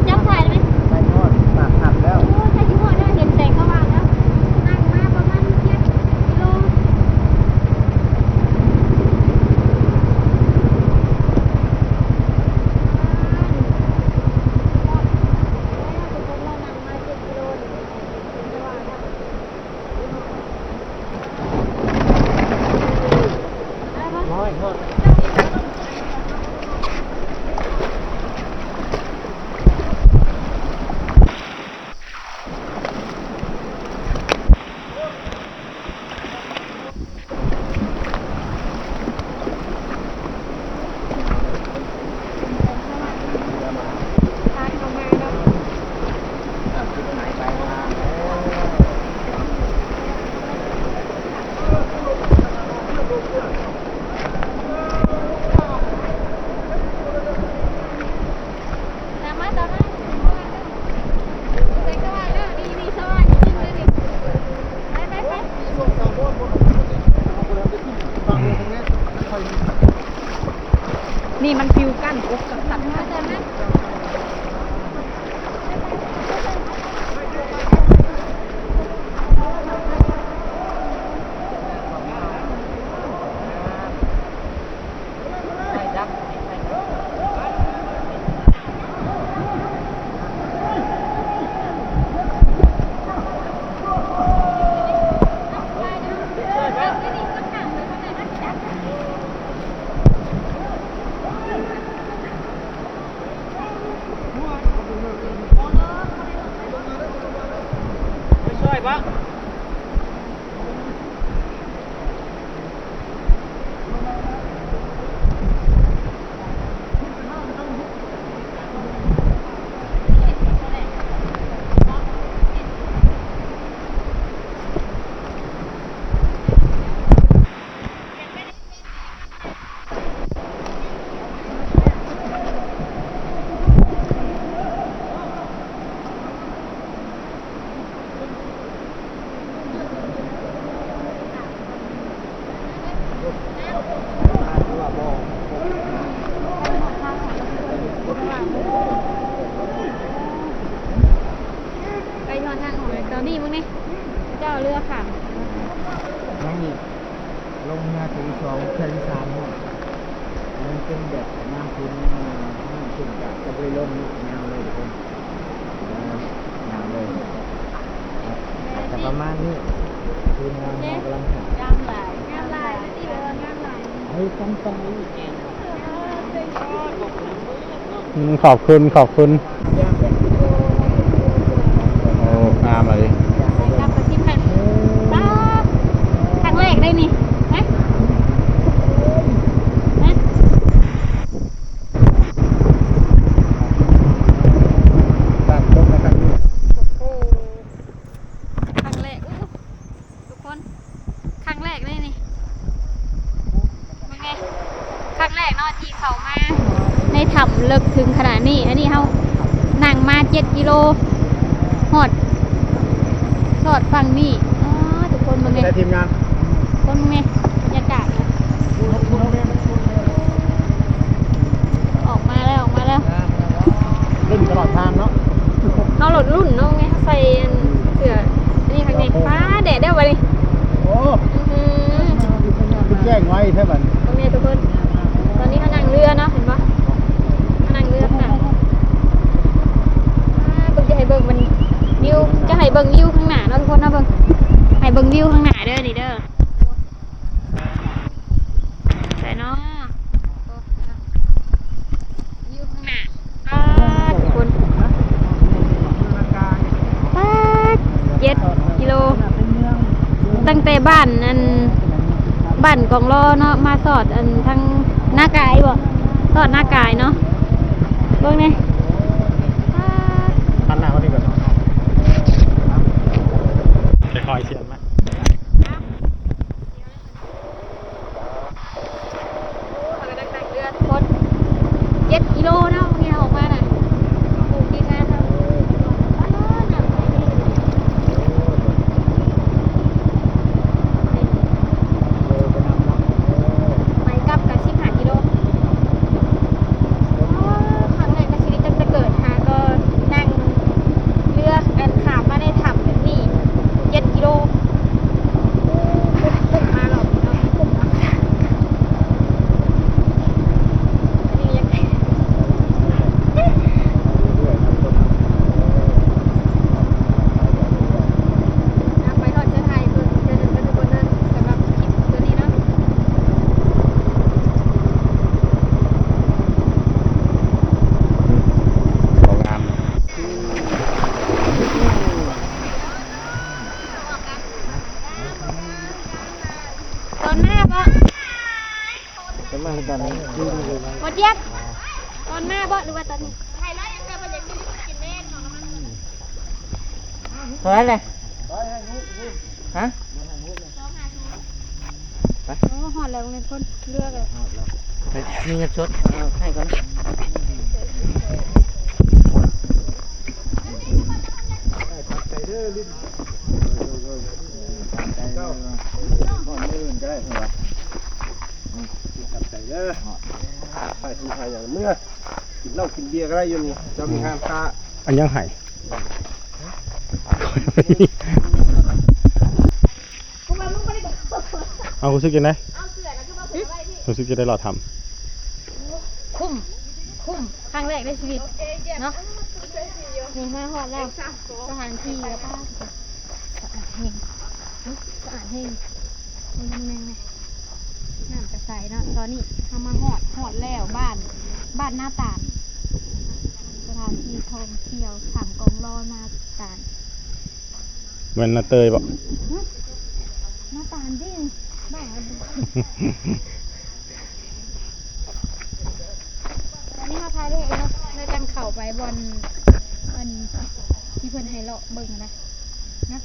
ຈັບຖ່າຍໄດ້ໄໝ? ໃກ້ຮອດປາກຖ້ຳແລ້ວ. ໂອ້ ໃກ້ຊິຮອດແລ້ວ ເຫັນແສງສະຫວ່າງແລ້ວ. ນັ່ງມາປະມານເຈັດກິໂລ. ຮອດແລ້ວທຸກຄົນ ເຮົານັ່ງມາເຈັດກິໂລນີ້ ເຫັນແສງສະຫວ່າງແລ້ວ. ຕາມມາ ຕາມມາ ແສງສະຫວ່າງແລ້ວ ນີ້ ນີ້ສະຫວ່າງອີກໜຶ່ງເລີຍນີ້ ໄປ ໄປ ໄປ. ນີ້ມັນຟິວກັ້ນອົກກັນສັດ ຕາມມາ ຕາມມາ. ໄປຊ່ອຍບໍ່? ໄປຮອດທາງອອກແລ້ວ ຕອນນີ້ເບິ່ງນີ້ ເຈົ້າເຮືອຂ້າມ ຍັງອີກ. ລົງເຮືອເທື່ອທີສອງ ເທື່ອທີສາມພຸ້ນ ມັນເປັນແບບນ້ຳຂຶ້ນມາ ນ້ຳຂຶ້ນກະ ກະບໍ່ໄດ້ລົງເນາະ ຍາວເລີຍທຸກຄົນ ຍາວເລີຍ. ອາດຈະປະມານນີ້ ທີມງານເຮົາກຳລັງ ງາມຫຼາຍ ງາມຫຼາຍ ງາມຫຼາຍ ເຮີ້ຍ ກຳລັງ ອືມ ຂອບຄຸນ ຂອບຄຸນ. ໂອ້ ງາມອີ່ຫຼີ ໄປກັບກະສິບພັນ ປາດ ຄັ້ງແລກເດ້ນີ້ ຮະ ຮະ ບ້ານກົກ ເຈັດກິໂລ ຮອດ ສອດຝັ່ງນີ້. ອ້າ ທຸກຄົນເບິ່ງແດ່ ໄດ້ທີມງານ ຄົນເບິ່ງແດ່ ບັນຍາກາດນະ ອອກມາແລ້ວ ອອກມາແລ້ວ ລຸ້ນຕະຫຼອດທາງເນາະ. ເຮົາໂລດລຸ້ນເນາະ ເຮົາໃສ່ອັນເສື້ອນີ້ຂ້າງໃນ. ປ້າ ແດດແລ້ວບັດນີ້. ໂອ້ ອື ຄືແຈ້ງໄວແທ້ບັດນີ້. ເບິ່ງແດ່ທຸກຄົນ ຕອນນີ້ເຮົານັ່ງເຮືອເນາະ ເຫັນບໍ່ ເຮົານັ່ງເຮືອນະ. ອ້າ ເບິ່ງ ຈະໃຫ້ເບິ່ງມັນ ວິວ ຈະໃຫ້ເບິ່ງວິວຂ້າງໜ້າເນາະທຸກຄົນເນາະ. ເບິ່ງ ໃຫ້ເບິ່ງວິວຂ້າງໜ້າເດີ ນີ້ເດີ ໃສເນາະ ໂອ້ ວິວຂ້າງໜ້າ. ປ້າ ທຸກຄົນ ປ້າ ເຈັດກິໂລ ຕັ້ງແຕ່ບ້ານອັນ ບ້ານກອງລໍເນາະ ມາສອດອັນທາງນາກາຍບໍ ສອດນາກາຍເນາະ. ເບິ່ງແດ່ ປ້າ ຫັນໜ້າມານີ້ກ່ອນເນາະ ຄ່ອຍໆສຽນມາ. ເຮົາກະນັ່ງເຮືອທຸກຄົນ ເຈັດກິໂລເນາະ ເຮົາອອກມານະ ປູກດິນນາເຮົາ. ອ້າ ນ້ຳໄປນີ້ ໄປກັບກະສິບຫ້າກິໂລ. ໂອ້ ຄັ້ງແລກໃນຊີວິດຕັ້ງແຕ່ເກີດຫາກໍນັ່ງເຮືອ ອັນ ຂ້າມມາໃນຖ້ຳແບບນີ້ ເຈັດກິໂລ. ໂອ້ ຄຸ້ມ ຄຸ້ມມາລອບນີ້ເນາະ ຄຸ້ມເນາະ. ໄປຮອດຈະຖ່າຍເບິ່ງເທື່ອໜຶ່ງເດີທຸກຄົນເດີ ສຳລັບຄລິບຕົວນີ້ເນາະ. ອືມ ເຂົາງາມ. ຕອນໜ້າບໍ່? ເປັນມາຄືກັນ ບໍ່ຈຽບ ຕອນໜ້າບໍ່ ຫຼືວ່າຕອນນີ້? ເທົ່າໃດແຫຼະ? ຮະ? ໄປ ໂອ້ ຮອດແລ້ວ ເງິນຄົນເລືອກແລ້ວ ຮອດແລ້ວ. ໄປ ມີເງິນສົດ ເອົາໃຫ້ກ່ອນ. ຂອບໃຈເດີ ລິ້ນ ຂອບໃຈເດີ ຮອດມື້ອື່ນກໍໄດ້ເພິ່ນວ່າ. ອືມ ຂອບໃຈເດີ ຮອດ ໄປຜູ້ໄປຫຍັງເມືອ ກິນເຫຼົ້າກິນເບຍກໍໄດ້ຢູ່ນີ້ ເຈົ້າມີຮ້ານຄ້າ ອັນຫຍັງໃຫ້. ເອົາ ຮູ້ສຶກຈັ່ງໃດ? ຫຶ? ຮູ້ສຶກຈັ່ງໃດລອດຖ້ຳ? ຄຸ້ມ ຄຸ້ມ ຄັ້ງແລກໃນຊີວິດເນາະ. ນີ້ມາຮອດແລ້ວ ສະຖານທີ່ ສະອາດແຮງ ສະອາດແຮງ ເບິ່ງຕຳແໜ່ງແດ່ ນ້ຳກະໃສເນາະ. ຕອນນີ້ເຮົາມາຮອດ ຮອດແລ້ວ ບ້ານ ບ້ານນາຕານ ສະຖານທີ່ທ່ອງທ່ຽວຖ້ຳກອງລໍນາຕານ. ແມ່ນນາເຕີຍບໍ່? ຫຶ? ນາຕານຕິ ບ້າ. ອັນນີ້ເຮົາຖ່າຍຮູບເນາະ ແລ້ວຈັ່ງເຂົ້າໄປບ່ອນ ອັນ ທີ່ເພິ່ນໃຫ້ເລາະເບິ່ງນະ ນະ.